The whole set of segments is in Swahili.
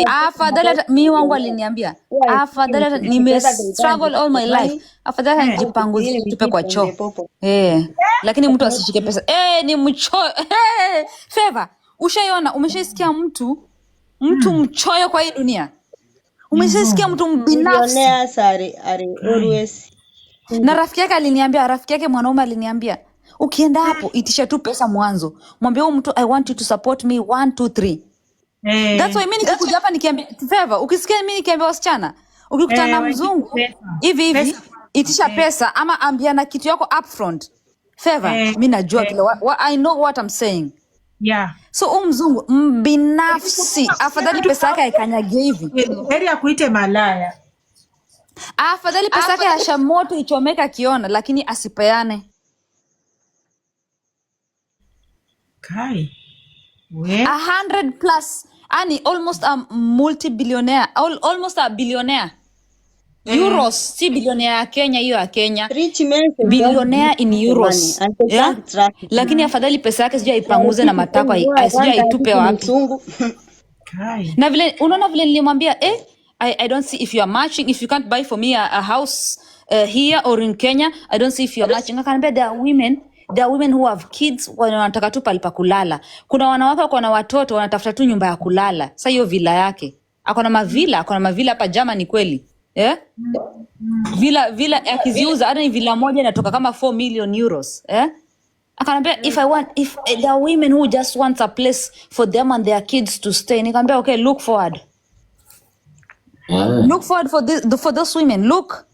Afadhali hata mi wangu aliniambia, afadhali hata nime struggle all my life, afadhali hata nijipanguzie nitupe kwa choo, eh, lakini mtu asishike pesa. Eh, ni mchoyo. Eh, Favor, ushaiona, umeshaisikia mtu mchoyo kwa hii dunia? Umeshaisikia mtu mbinafsi? Millionaires are always Na rafiki yake aliniambia, rafiki yake mwanaume aliniambia, ukienda hapo itisha tu pesa mwanzo, mwambie huyu mtu, "I want you to support me one two three." That's why mi nikikuja hapa nikiambia Favor, ukisikia mi nikiambia wasichana, ukikutana na waitishe mzungu pesa. hivi hivi, Pesa kwanza. Itisha pesa ama ambiana kitu yako upfront. Favor, mi najua kile I know what I'm saying. So huyu mzungu mbinafsi, afadhali pesa yake aikanyagie hivi. Heri akuite malaya. Afadhali pesa yake asha moto ichomeka akiona, lakini asipeane. Kai. We. 100 plus, ani almost a multi-billionaire, almost a billionaire euros, si billionaire ya Kenya, hiyo ya Kenya. Rich men, they don't Billionaire give in people euros, money and they yeah? can't trust you. Lakini afadhali pesa yake sijui aipanguze na matako, sijui aitupe wapi. Mzungu. Kai. Na vile unaona vile nilimwambia, eh, I don't see if you are matching. If you can't buy for me a house here or in Kenya, I don't see if you are matching. Akaniambia there are women who have kids, wanataka tu pahali pa kulala. Kuna wanawake wako na watoto, wanatafuta tu nyumba ya kulala. Sasa hiyo villa yake, ako na mavilla hapa Germany kweli, eh? Villa akiziuza, hata ni villa moja inatoka kama 4 million euros, eh? Akanambia, if I want if there are women who just want a place for them and their kids to stay. Nikamwambia, "Okay, look forward." Look forward for those women. Look,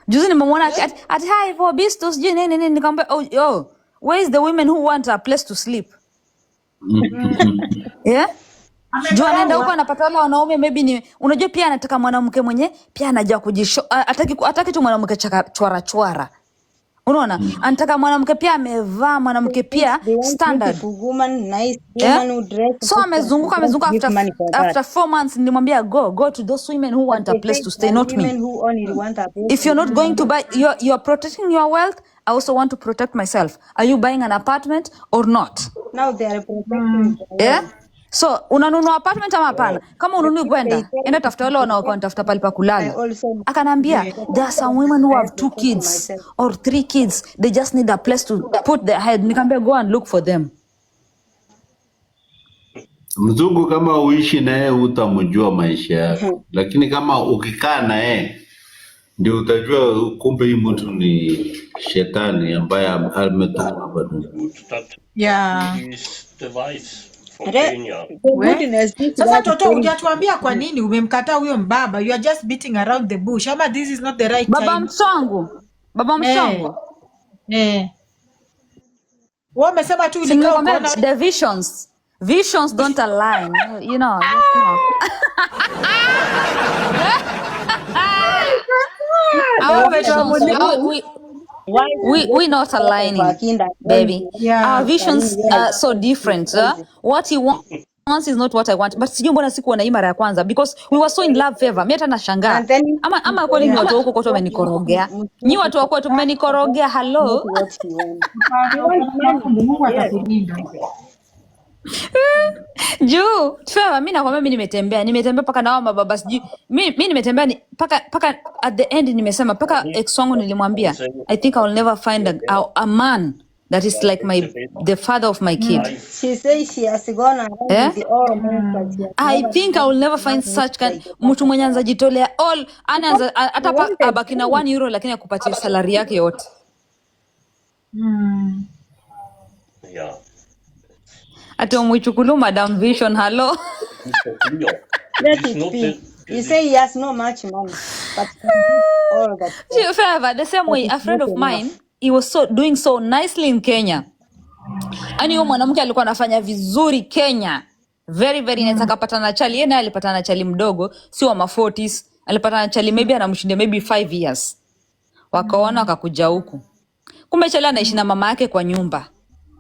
juzi nimemwona ati hi for bisto, sijui nini nini. Nikamwambia, Oh, where is the women who want a place to sleep?" Yeah, juu anaenda huko anapata wale wanaume, maybe ni, unajua, pia anataka mwanamke mwenye pia anajua kujisho, hataki tu mwanamke chwara chwara, unaona? Anataka mwanamke pia amevaa, mwanamke pia They want standard. Beautiful woman, nice Yeah? woman who dress So good amezunguka, and amezunguka, give after money for that. after 4 months nilimwambia, Go to those women who But want a they place say to stay, there are not me. Women who only want a place If to you're not going to buy, you're protecting your wealth. I also want to protect myself. Are you buying an apartment or not?" Now they are protecting their Yeah? wealth. So unanunua apartment ama hapana? Kama ununui, They kwenda tell enda tafuta wale wanatafuta pale pa I kulala. Also Akanambia there are some women who have two protect kids myself. Or three kids, they just need a place to put their head. Nikamwambia, "Go and look for them." Mzungu kama uishi na yeye utamjua maisha yake, lakini kama ukikaa na yeye ndio utajua kumbe hii mtu ni shetani ambaye ametumwa hapa duniani. Good that is the wife from Kenya. The We? Goodness, this Sasa word Toto, saying hujatuambia kwa nini umemkataa huyo mbaba. You are just beating around the bush. Ama this is not the right Baba time. msongo, baba msongo. Eh. Wewe umesema tu Si ulikaa nilikwambia ukaona the visions don't align, you know. Our visions, our, we why we not aligning, Akinda baby. Our visions are so different, huh? What he wants is not what I want. But sijui mbona sikuwa na hii mara ya kwanza, because we were so in love, Favor. Mi hata nashangaa. And then Ama kweli ni watu wa huko kwetu wamenikorogea. Nyi watu wa kwetu mmenikorogea, hello. Not what he wants. Hapana, uko na Mungu, Mungu atakulinda. Juu Favor, mi nakwambia, mi nimetembea mpaka na hao mababa, sijui mi nimetembea paka at the end nimesema, mpaka ex wangu nilimwambia, "I think I will never find a man that is like my the father of my kid." She says she has gone around Eh? With all men, but she has I never think I will never find such kind, mtu mwenye anajitolea all, anaanza hata abaki na €1 lakini akupatie salary yake yote. Yeah, Ati umwichukulu Madam Vision, hello. This is for clear. Let This is it not be. the, He this is say he has no much money, but he all that. Favor, the same But way, a it's friend not of enough. mine, he was so doing so nicely in Kenya. Yaani huyo mwanamke alikuwa anafanya vizuri Kenya. Very very nice. Akapatana na chali, yeye naye alipatana na chali mdogo, si wa ma 40s. Alipatana na chali maybe anamshindia maybe 5 years. Wakaona, wakakuja huku. Kumbe chali anaishi na mama yake kwa nyumba.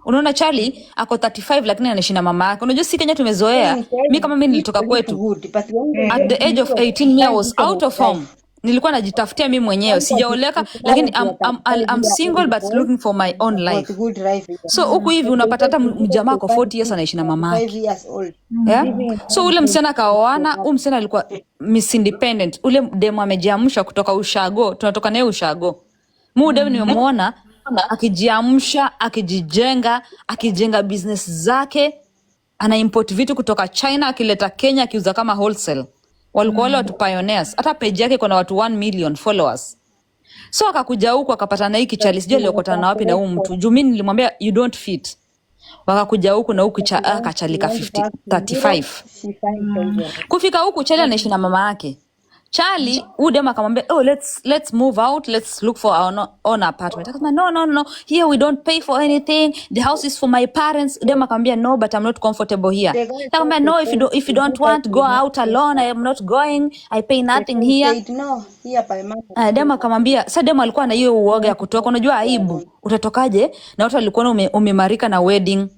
Unaona chali ako 35 lakini anaishi na mama yake. Unajua si Kenya tumezoea. In Kenya, Mi kama mi nilitoka people look kwetu. good, but when At the age of 18 me I was out of home. Nilikuwa najitafutia mi mwenyewe, Kwanza sijaoleka, lakini married I'm, at I'm, I'm, 35 I'm year single old but boy looking for my own got life. good life here. So huku hivi But they unapata said hata to people mjamaa to ako find 40 years anaishi na mama 35 yake. years old. Yeah? Living in So one ule place msichana akaoana, for huyu msichana alikuwa Miss Independent. Ule demu amejiamsha kutoka ushago, tunatoka naye ushago. Mu demu nimemuona akijiamsha, akijijenga, akijenga business zake, ana import vitu kutoka China akileta Kenya akiuza kama wholesale. Walikuwa wale watu pioneers. Hata page yake iko na watu 1 million followers. So akakuja huku akapata na hii kichali, sijui aliokotana na wapi na huu mtu. Juu mimi nilimwambia you don't fit. Wakakuja huku na huku akachalika She went 50 back to Europe, 35. she signed children. Kufika huku Chali anaishi na mama yake. Chali huyu dem akamwambia, oh, let's move out, let's look for our own apartment. Akasema no, no, no, here we don't pay for anything, the house is for my parents. Dem akamwambia no, but I'm not comfortable here. The guy Akamwambia said no, the if you don't if you the don't guy want, go could not out pay. alone, I am not going, I pay The nothing guy here. said no, here by mama. Dem akamwambia sa, dem alikuwa na hiyo uoga ya kutoka, unajua aibu, utatokaje na watu walikuona umemarika na wedding,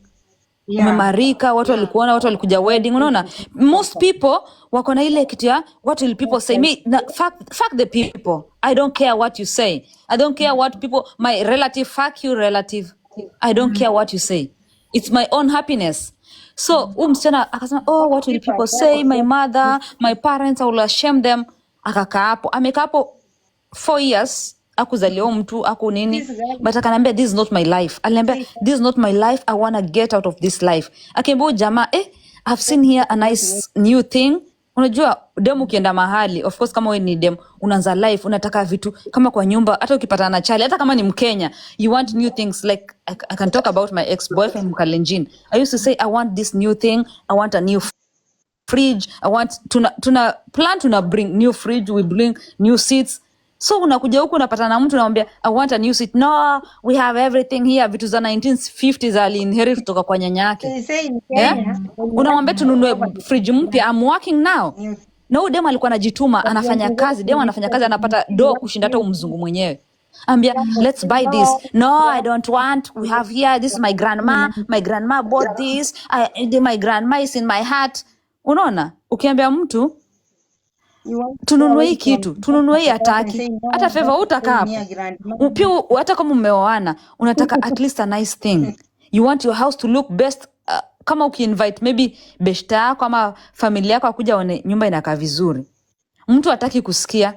Yeah. umemarika, watu walikuona, watu walikuja wedding. Unaona, most people wako na ile kitu ya what will people say me na, fuck the people, I don't care what you say, I don't care what people, my relative, fuck you relative, I don't care what you say, it's my own happiness. So huyu msichana akasema, oh, what will people say, my mother, my parents, I will shame them. Akakaa hapo, amekaa hapo 4 years, akuzaliwa mtu aku nini, This guy but akaniambia this is not my life. Aliniambia this is not my life, I wanna get out of this life. Akiambia huyu jamaa, I've seen here a nice new thing. Unajua dem ukienda mahali, of course kama wewe ni dem unaanza life, unataka vitu kama kwa nyumba, hata ukipatana na chali, hata kama ni Mkenya, you want new things. Like I can talk about my ex boyfriend Mkalenjin. I used to say I want this new thing, I want a new fridge, I want tuna plan, tuna bring new fridge, we bring new seats. So unakuja huku unapata na mtu unamwambia I want a new seat. No, we have everything here. Vitu za 1950s aliinherit kutoka kwa nyanya yake. They say in Yeah? Kenya, when you Unamwambia tununue fridge mpya, I'm working now. new Na huyu dem alikuwa anajituma, but when anafanya you work kazi, dem in anafanya kazi, anapata do kushinda hata huyu mzungu mwenyewe. Ambia let's buy this. No, I don't want. We have here, this is my grandma. My grandma bought this. My grandma is in my heart. Unaona? Ukiambia mtu you want to go tununue away hii from kitu, tununue hii, the person hataki. say no, Hata favor don't hutakaa stay hapo. near grandma. Pia hata kama umeoana, unataka at least a nice thing. You want your house to look best. Kama ukiinvite maybe beshta yako ama familia yako akuja one nyumba inakaa vizuri. Mtu hataki kusikia.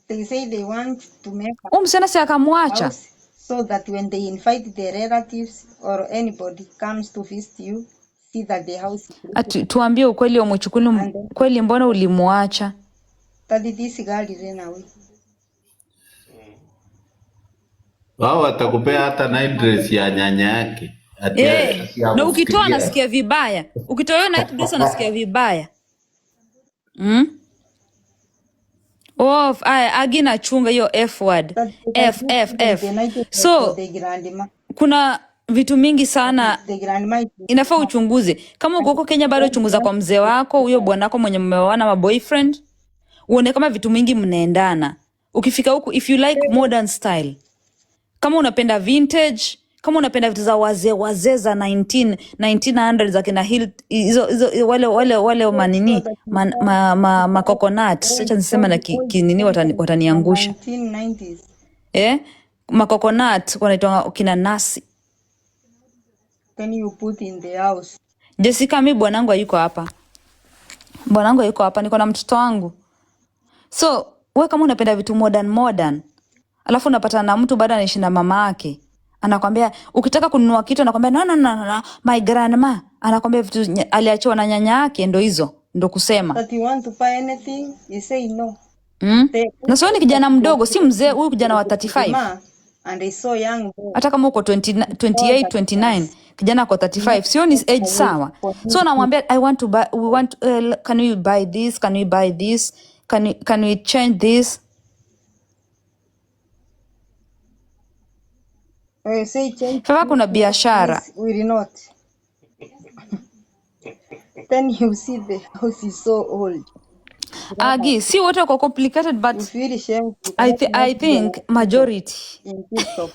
They say they want to make a Huyu msichana si akamwacha. house so that when they invite their relatives or anybody comes to visit you, see that the house is ready. Ati, tuambie ukweli wa Mwichukulu, And then kweli mbona ulimwacha? that this girl ran away. Wao watakupea hata night dress ya nyanya yake ati ati Na ukitoa akufikiria. anasikia vibaya. Ukitoa hiyo night dress anasikia vibaya. Oh, aya, Agi na chunga hiyo F word. That they can F do F even F. the night dress for So the grandma. kuna vitu mingi sana The grandma is inafaa uchunguze. Kama uko huko Kenya bado chunguza kwa mzee wako, huyo bwanako mwenye mmeoana ma boyfriend, uone kama vitu mingi mnaendana. Ukifika huku, if you like modern style, kama unapenda vintage, kama unapenda vitu za wazee wazee za 1900 za kina Hill, hizo hizo wale manini so that ma, ma, ma, ma coconut, acha niseme na kinini wataniangusha 1990s. Macoconut wanaitwa kina nasi. Then you put in the house. Jessica, mi bwanangu hayuko hapa, bwanangu hayuko hapa, niko na mtoto wangu. So we kama unapenda vitu modern modern, alafu unapatana na mtu bado anaishi na mama yake, anakwambia ukitaka kununua kitu anakwambia no, no, no, no, no, my grandma, anakwambia vitu aliachiwa na nyanya yake, ndo hizo ndo kusema That you want to buy anything, you say no. They Na sio ni kijana mdogo, si mzee huyu, kijana wa 35. grandma and they saw young boy. Hata kama uko 20, 28 29, kijana ako 35, sio ni age sawa. So namwambia I want to buy, we want, can we buy this, can we buy this, can we change this? Or you say change Sasa kuna biashara. this, we will not. Then you see the house is so old. Agi, si wote wako complicated, You but feel shame. You cannot I make think your majority in TikTok.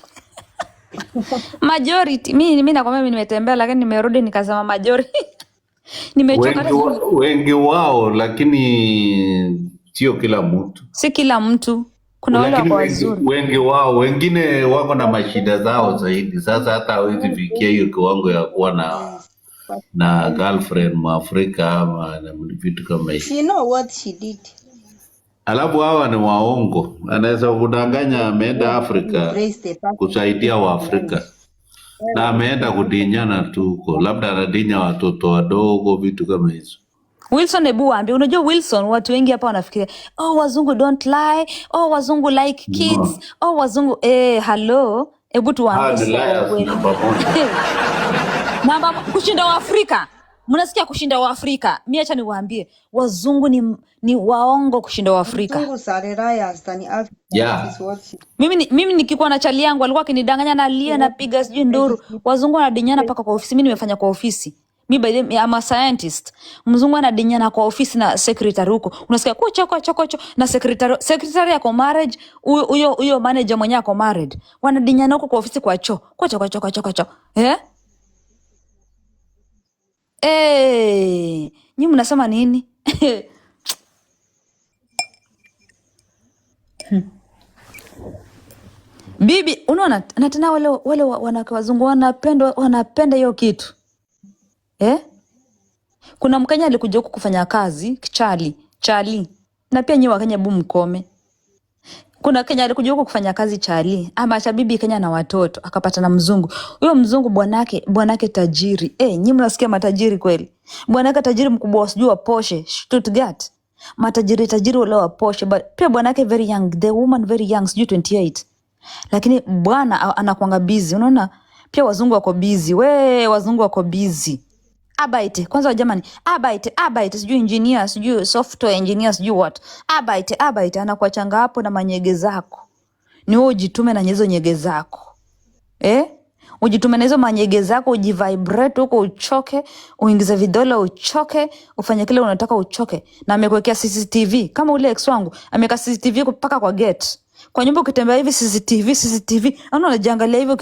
majority, mi nakwambia, mi nimetembea lakini nimerudi nikasema majority nimechoka Wengi, hata wengi wao, lakini Sio kila mtu, Si kila mtu, kuna wale lakini wako wengi, wazuri. wengi wao, wengine wako na mashida zao zaidi. Sasa hata hawezi fikia hiyo kiwango ya kuwa na Yes. But na girlfriend Mwafrika ama na vitu kama hivi. she know what she did. Alafu hawa ni waongo, anaweza kudanganya ameenda Afrika Embrace the fact kusaidia Waafrika na ameenda kudinyana tu huko, labda anadinya watoto wadogo, vitu kama hizo. Wilson, hebu waambie. Unajua Wilson, watu wengi hapa wanafikiria oh, wazungu don't lie, oh, wazungu like kids, No. oh, wazungu hello, hebu Hawa tuwaambie ni sasa liars ukweli. namba moja. Namba kushinda Waafrika, mnasikia kushinda Waafrika. Mi acha niwaambie, wazungu ni waongo kushinda Waafrika. Mzungu are liars than Africans Yeah. is what she Mimi nikikuwa na chali yangu alikuwa akinidanganya nalia napiga sijui nduru. Wazungu wanadinyana mpaka kwa ofisi. Mimi nimefanya kwa ofisi. Mi by the way, I'm a scientist. Mzungu anadinyana kwa ofisi na secretary huko. Unasikia kucho kocho kocho na secretary yako marriage, huyo manager mwenyewe ako married. Wanadinyana huko kwa ofisi kwa choo. Kocho kocho kocho kocho. Eh? Eh, nyinyi mnasema nini? Bibi, unaona na tena wale wanawake wazungu wanapenda hiyo kitu. Eh? Kuna Mkenya alikuja huku kufanya kazi, Chali. Na pia nyinyi Wakenya bu mkome. Kuna Kenya alikuja huku kufanya kazi Chali, ama acha bibi Kenya na watoto, akapata na mzungu. Huyo mzungu bwanake tajiri. Eh, nyinyi mnasikia matajiri kweli? Bwanake tajiri mkubwa sijui wa Porsche, Stuttgart. Matajiri tajiri wale wa Porsche, but pia bwanake very young, the woman very young, sijui 28. Lakini bwana anakuanga busy, unaona? Pia wazungu wako busy. We, wazungu wako busy. Arbeite kwanza jamani, arbeite arbeite, sijui engineer, sijui software engineer, sijui what. Arbeite arbeite, anakuachanga hapo na manyege zako. Ni wewe ujitume na hizo nyege zako eh? Ujitume na hizo manyege zako, ujivibrate huko, uchoke, uingize vidole uchoke, ufanye kile unataka uchoke. Na amekuwekea CCTV kama ule ex wangu ameweka CCTV mpaka kwa gate kwa nyumba, ukitembea hivi CCTV CCTV, ana unajiangalia hivi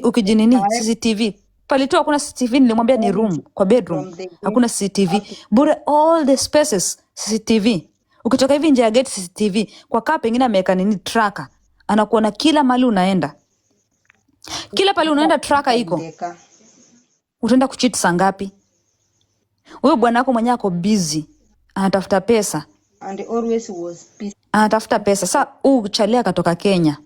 ukiji nini CCTV palitoa hakuna CCTV, nilimwambia ni room kwa bedroom from the gate hakuna CCTV bure, all the spaces CCTV. Ukitoka hivi nje ya gate CCTV, kwa kaa pengine ameweka nini tracker, anakuona kila mahali unaenda, kila pale unaenda tracker from iko. the car. Utaenda kucheat saa ngapi? Huyo bwana wako mwenyewe ako busy, anatafuta pesa, And always was peace. anatafuta pesa. Sa huu chalia akatoka Kenya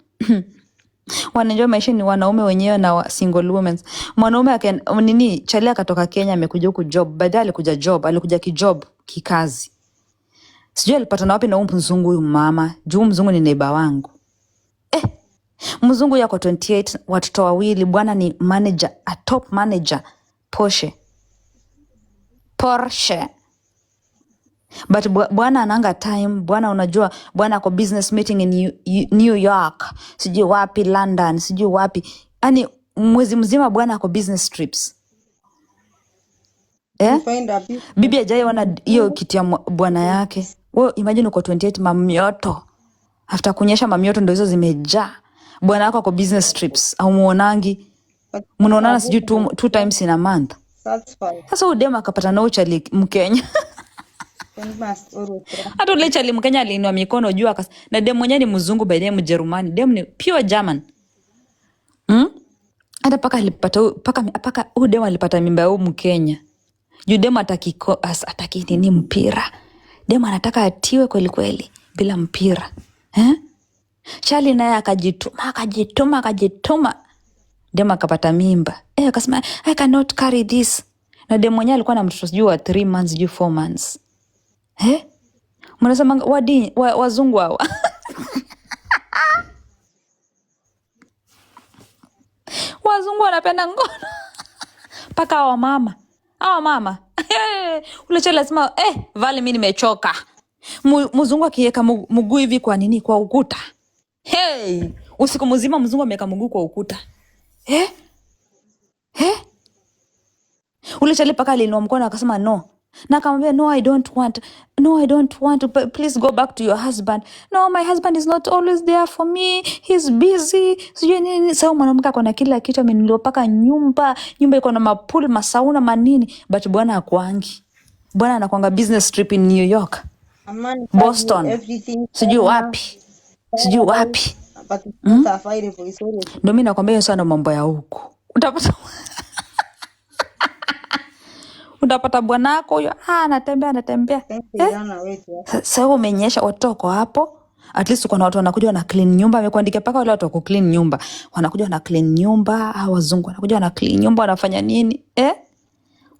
wanajua maisha ni wanaume wenyewe na single women. Mwanaume nini, chalia akatoka Kenya amekuja huku job, baadaye alikuja job, alikuja kijob kikazi, sijui alipatana wapi na huyu mzungu huyu mama, juu huyu mzungu ni neighbor wangu. Mzungu yako 28, watoto wawili, bwana ni manager, a top manager Porsche. Porsche. But bwana ananga time, bwana unajua bwana ako business meeting in New York, sijui wapi London, sijui wapi. Yaani mwezi mzima bwana ako business trips. You Eh? find a beautiful Bibi hajaiona hiyo kiti ya bwana yake. Wewe imagine uko 28 mamioto. After kunyesha mamioto ndio hizo zimejaa. Bwana wako ako business trips, haumuonangi. but Mnaonana sijui two times in a month. that's fine. Sasa huyu dem akapata na huyu chali Mkenya. You must always try. Hata ule chali Mkenya aliinua mikono juu na dem mwenyewe ni mzungu by the way, Mjerumani. Dem ni pure German. Hata paka alipata paka huyu dem alipata mimba ya huyu Mkenya. Juu dem hataki nini mpira. Dem anataka atiwe kweli kweli bila mpira. Eh? Chali naye akajituma, akajituma, akajituma. Dem akapata mimba. Akasema I cannot carry this. Na dem mwenyewe alikuwa na mtoto sijui wa 3 months, sijui 4 months. Eh? Mnasema wazungu hawa. Wazungu wanapenda ngono. Paka hawa mama. Hawa mama. Ule chali lazima vale mimi nimechoka. Mzungu akiweka mguu hivi kwa nini? Kwa ukuta. Hey, usiku mzima mzungu ameweka mguu kwa ukuta. Eh? Eh? Ule chali paka aliinua mkono akasema no. Na akamwambia no, I don't want. No, I don't want. But please go back to your husband. No, my husband is not always there for me. He's busy. Sijui nini. Sasa mwanamke ako na kila kitu, amenunuliwa paka nyumba. Nyumba iko na mapul, masauna, manini. But bwana hakuangi. Bwana anakuanga business trip in New York. A man serve you Boston, everything, sijui China, wapi, sijui paradise, wapi. but it's not available. It's always Ndo mi nakwambia hiyo sana mambo ya huku. Utapata utapata bwanako huyo, ah, anatembea anatembea, then they eh? run away to Africa. Sasa wewe umenyesha, watoto wako hapo, at least kuna watu wanakuja wana clean nyumba, amekuandikia paka wale watu wa ku clean nyumba, wanakuja wana clean nyumba, hao wazungu wanakuja wana clean nyumba, wanafanya nini eh?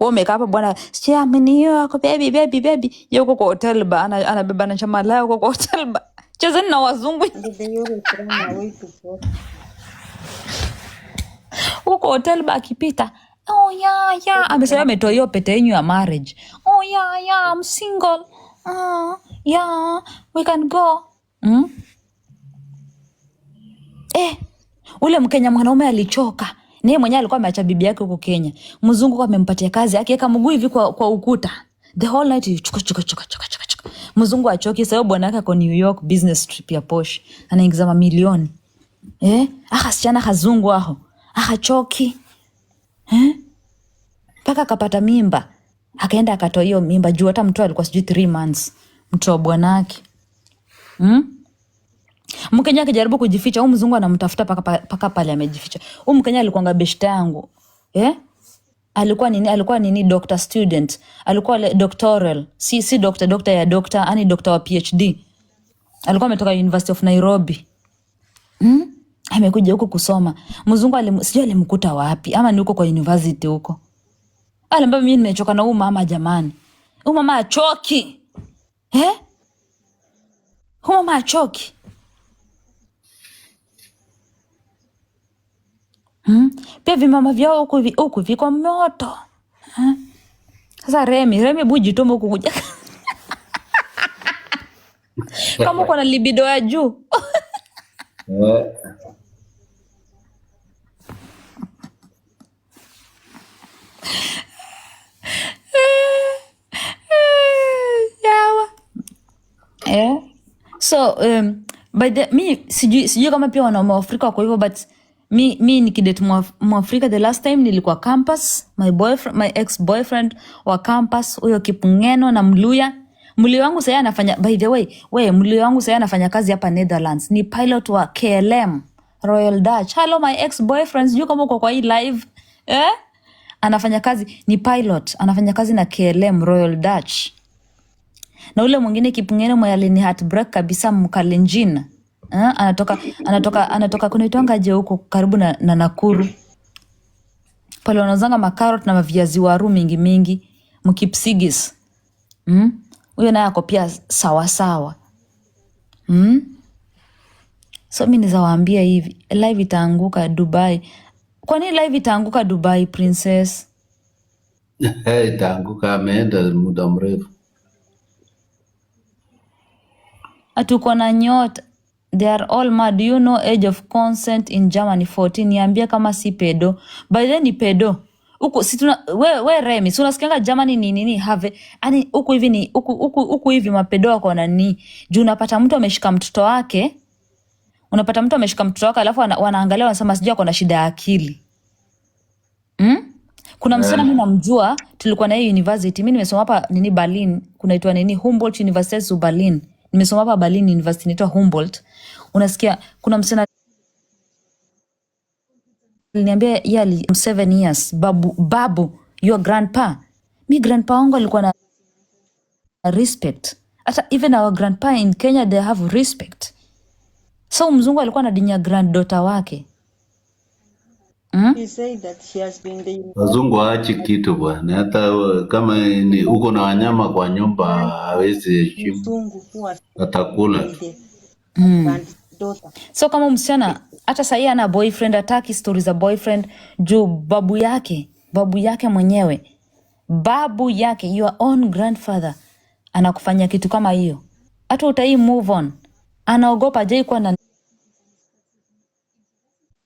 Wewe umekaa hapo bwana, siamini yako baby baby baby, yeye huko kwa hotel ba anabeba na chama lao huko kwa hotel ba, chezeni na wazungu And they always run away to Boston. huko kwa hotel ba, akipita oh yeah, amesema ametoa hiyo pete yenyu ya marriage. Oh yeah, I'm single. Oh, yeah, we can go. Mm? Eh, ule Mkenya mwanaume alichoka. Naye mwenyewe alikuwa ameacha bibi yake huko Kenya. Mzungu kwa amempatia kazi, akiweka mguu hivi kwa ukuta. The whole night you chuka chuka chuka chuka chuka chuka. Mzungu achoki sasa, bwana yake ako New York business trip ya Porsche. Anaingiza mamilioni. Eh, aka sichana kazungu aho. Akachoki. Eh? Mpaka akapata mimba. Akaenda akatoa hiyo mimba juu hata mtoto alikuwa sijui 3 months. Mtoto wa bwanake. Mm? Mkenya akijaribu kujificha, huyu mzungu anamtafuta paka pale amejificha. Huyu Mkenya alikuwa beshte yangu. Eh? Alikuwa nini? Alikuwa nini? Doctor student. Alikuwa doctoral. Si doctor, doctor ya doctor, ani doctor wa PhD. Alikuwa ametoka University of Nairobi. Mm? Amekuja huko kusoma. Mzungu sijui alimkuta wapi ama ni huko kwa university huko. Aliambia mimi nimechoka na huyu mama jamani. Huyu mama achoki. Eh? Huyu mama achoki. Hmm? Pia vimama vyao huku huku viko moto. Sasa Remi buji tumbo huku kuja. Kama uko na libido ya juu. Eh, Yawa. Eh? So by the mi sijui kama pia wanaume wa Afrika wako hivyo, but mi nikidate Mwafrika the last time nilikuwa campus, my boyfriend, my ex boyfriend wa campus huyo Kipngeno na Mluya. Mluya wangu sasa anafanya, by the way, we Mluya wangu sasa anafanya kazi hapa Netherlands, ni pilot wa KLM Royal Dutch. Hello my ex boyfriend, sijui kama uko kwa hii live. Eh? Anafanya kazi, ni pilot, anafanya kazi na KLM Royal Dutch. Na ule mwingine Kipngeno mwenye alini heartbreak kabisa, Mkalenjin. Eh, anatoka kunaitwangaje huko karibu na Nakuru. Pale wanauzanga makarot na maviazi waru mingi mingi, Mkipsigis. Mm? Huyo naye ako pia sawa sawa. Mm? So mimi nizawaambia hivi, live itaanguka Dubai. Kwa nini live itaanguka Dubai, princess? Itaanguka, ameenda muda mrefu. Atuko na nyota. They are all mad. Do you know age of consent in Germany 14? Niambia kama si pedo. By then ni pedo. Huku si tuna we Remi, si unasikianga Germany ni nini have. Ani huku hivi ni huku hivi mapedo wako na nini? Juu unapata mtu ameshika mtoto wake. Unapata mtu ameshika mtoto wake alafu wanaangalia wanasema sijui ako na shida ya akili. Mm? Kuna msichana mimi namjua, tulikuwa na yeye university. Mimi nimesoma hapa nini Berlin, kunaitwa nini Humboldt University zu Berlin. Nimesoma hapa Berlin University inaitwa Humboldt. Unasikia kuna msichana aliniambia yeye ali 7 years, babu your grandpa. Mi grandpa wangu alikuwa na respect. Hata even our grandpa in Kenya they have respect. So mzungu alikuwa anadinya granddaughter wake. Mm? She said that she has been the Wazungu waachi kitu bwana, hata kama ni uko na wanyama kwa nyumba hawezi heshimu, mzungu who has atakula been tu. the granddaughter. So kama msichana hata sahii ana boyfriend, hataki stori za boyfriend juu babu yake mwenyewe, babu yake, your own grandfather anakufanyia kitu kama hiyo, hata utai move on. Anaogopa, hajai kuwa na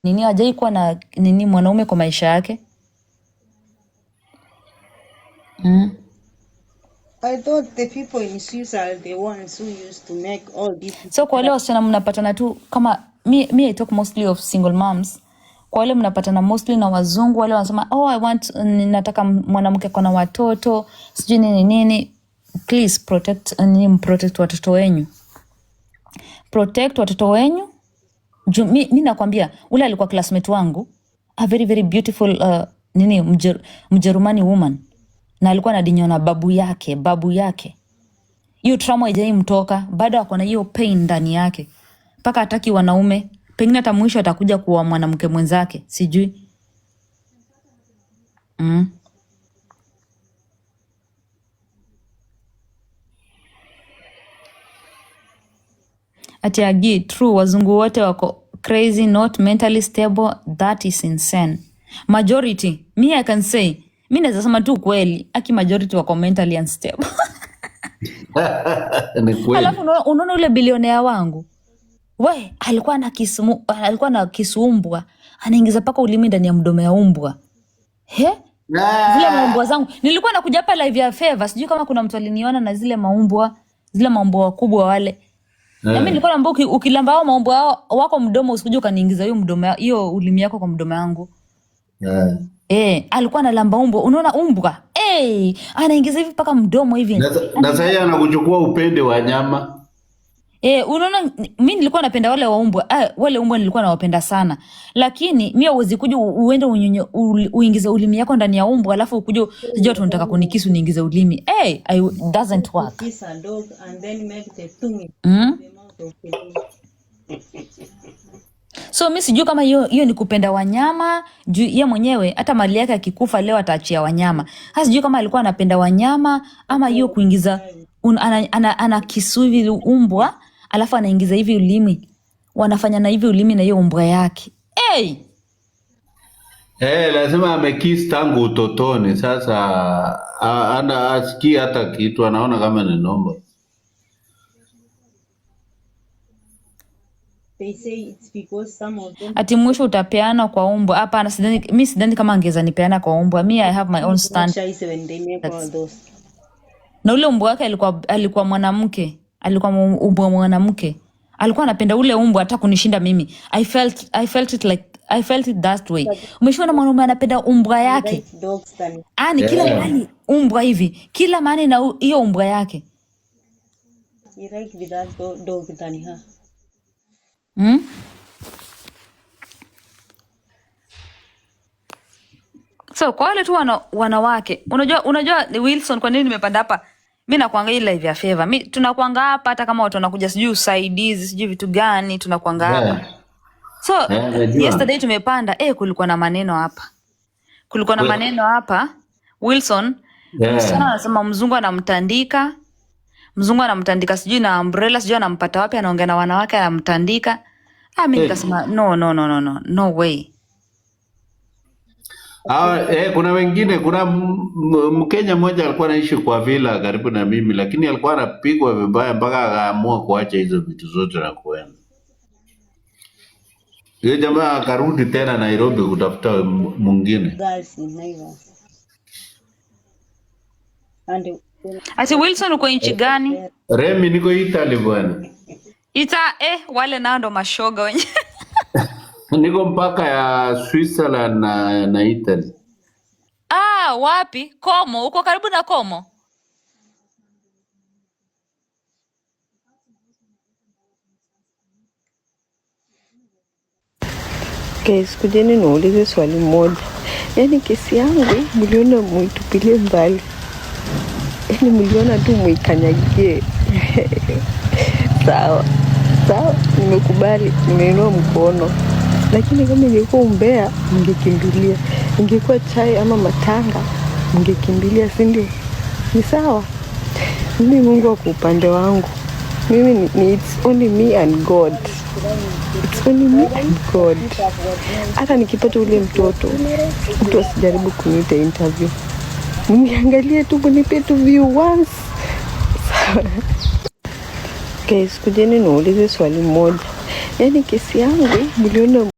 nini, hajai kuwa na nini mwanaume kwa maisha yake. Mm. I thought the people in Swiss are the ones who used to make all these. So kwa wale wasichana mnapatana tu kama mi I talk mostly of single moms. Kwa wale mnapatana mostly na wazungu wale wanasema oh I want, nataka mwanamke kona watoto sijui nini nini. Please protect, ni protect watoto wenyu, protect watoto wenyu. Juu mi nakwambia ule alikuwa classmate wangu, a very very beautiful nini Mjerumani woman, na alikuwa anadinywa na babu yake, babu yake. Hiyo trauma haijai mtoka, bado ako na hiyo pain ndani yake, mpaka hataki wanaume. Pengine hata mwisho atakuja kuwa mwanamke mwenzake, sijui. Ati agi true, wazungu wote wako crazy, not mentally stable, that is insane. Majority, me I can say, mi naweza sema tu kweli, aki majority wako mentally unstable. Ni kweli. Alafu unaona ule bilionea wangu we alikuwa na kisumbwa, anaingiza paka ulimi ndani ya mdomo ya umbwa. He? Zile maumbwa zangu nilikuwa nakuja hapa live ya Favor, sijui kama kuna mtu aliniona na zile maumbwa, zile maumbwa wakubwa wale. Na mimi nilikuwa naambia ukilamba hao maumbwa hao wako mdomo usikuje ukaniingiza hiyo mdomo hiyo ulimi yako kwa mdomo wangu. Alikuwa analamba umbwa, unaona umbwa? Anaingiza hivi mpaka mdomo hivi. Na sasa anakuchukua upende wanyama. Unaona mimi nilikuwa napenda wale waumbwa. Wale umbwa nilikuwa nawapenda sana. Lakini mimi huwezi kuja uende uingize ulimi yako ndani ya umbwa alafu ukuje sijui watu wanataka kunikisu niingize ulimi. Doesn't work. Kiss a dog and then make the tongue the mouth of the dog. So mi sijui kama hiyo ni kupenda wanyama juu ye mwenyewe hata mali yake akikufa leo ataachia wanyama. Sasa sijui kama alikuwa anapenda wanyama ama hiyo kuingiza ana kisu hivi umbwa alafu anaingiza hivi ulimi. Wanafanya na hivi ulimi na hiyo umbwa yake. Hey! Lazima amekiss tangu utotoni. Sasa ana asikii hata kitu, anaona kama ni normal. They say it's because some of them Ati mwisho utapeana kwa umbwa. Hapana, sidhani, mi sidhani kama angeza nipeana kwa umbwa. Me I have my own standards. when they make all those. Na ule umbwa wake alikuwa mwanamke. Alikuwa umbwa mwanamke. Alikuwa anapenda ule umbwa hata kunishinda mimi. I felt it that way. Umeshaona mwanaume anapenda umbwa yake? Like dogs than Ani kila mahali umbwa hivi. Kila mahali na hiyo umbwa yake. He like that dog than her. So kwa wale tu wanawake, unajua Wilson, kwa nini nimepanda hapa? Mimi nakuanga hii live ya Favor. Mimi tunakuanga hapa hata kama watu wanakuja sijui usaidizi, sijui vitu gani, tunakuanga hapa. So, Najua. yesterday tumepanda, kulikuwa na maneno hapa. Kulikuwa na maneno hapa. Wilson, msichana anasema mzungu anamtandika. Mzungu anamtandika sijui na umbrella, sijui anampata wapi, anaongea na wanawake anamtandika. Mimi nikasema no, no, no, no, no, no way. Kuna wengine, kuna Mkenya mmoja alikuwa anaishi kwa villa karibu na mimi, lakini alikuwa anapigwa vibaya mpaka akaamua kuacha hizo vitu zote na kuenda. Yule jamaa akarudi tena Nairobi kutafuta mwingine. Girls in Naivas. And Ati Wilson uko nchi gani? Remi, niko Italy bwana. Ita, wale nao ndo mashoga wenyewe. Niko mpaka ya Switzerland na Italy. Wapi? Como, uko karibu na Como? Guys, kujeni niulize swali moja. Yaani kesi yangu mliona muitupilie mbali. Yaani mliona tu muikanyagie. Sawa. Sawa, nimekubali, nimeinua mkono. Lakini kama ingekuwa umbea, mngekimbilia. Ingekuwa chai ama matanga, mngekimbilia, si ndio? Ni sawa. Mimi Mungu ako upande wangu. Mimi ni it's only me and God. It's only me and God. Hata nikipata ule mtoto, mtu asijaribu kuniita interview. Mniangalie tu, mnipe tu view once. Sawa. Guys, kujeni niulize swali moja. Yaani kesi yangu mliona